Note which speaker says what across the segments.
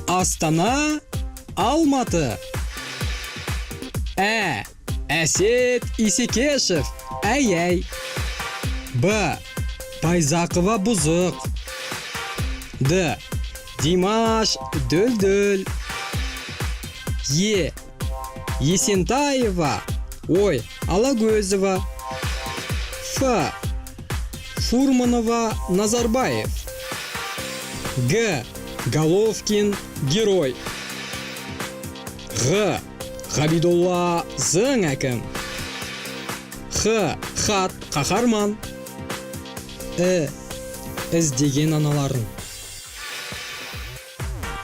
Speaker 1: Астана, Алматы. Ә. Әсет Исекешев, Әй-әй. Б. Байзақова бұзық. Д. Димаш Дүлдүл. Е. Есентаева. Ой, Алагөзова. Ф. Фурманова Назарбаев. Г. Головкин герой. Ғ. Ғабидолла зың әкім. Х. Хат қаһарман. І. Іздеген аналарын.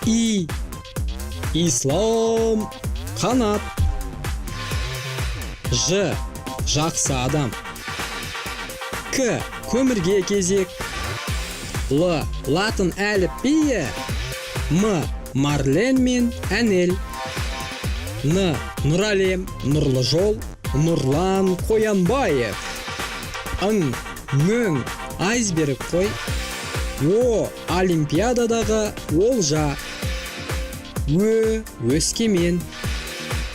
Speaker 1: И. Ислам Қанат. Ж. Жақсы адам. К. Көмірге кезек. Л. Латын әліпбиі. М. Марлен мен Әнел. Н. Нұрәлем, Нұрлы жол, Нұрлан Қоянбаев. Ң. Ңөң, айсберг қой. О. Олимпиададағы олжа. Ө. Өскемен.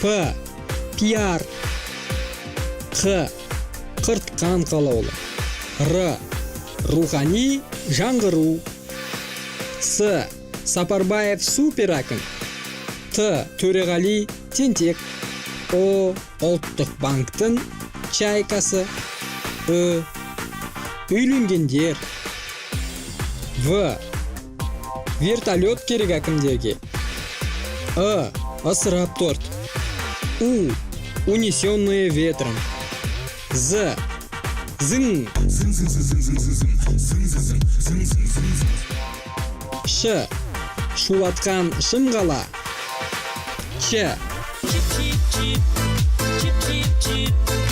Speaker 1: П. Пиар. Қ. Қыртқан қалаулы. Р. Рухани жаңғыру. С. Сапарбаев супер әкім. Т. Төреғали тентек. О. Ұлттық банктің чайкасы. Ү. Үйленгендер. В. Вертолет керек әкімдерге. Ы. Ысырап торт. У. Унесенные ветром. З. Зың. Ш. Шулатқан шымқала. Ч.
Speaker 2: Чип, чип, чип, чип, чип, чип.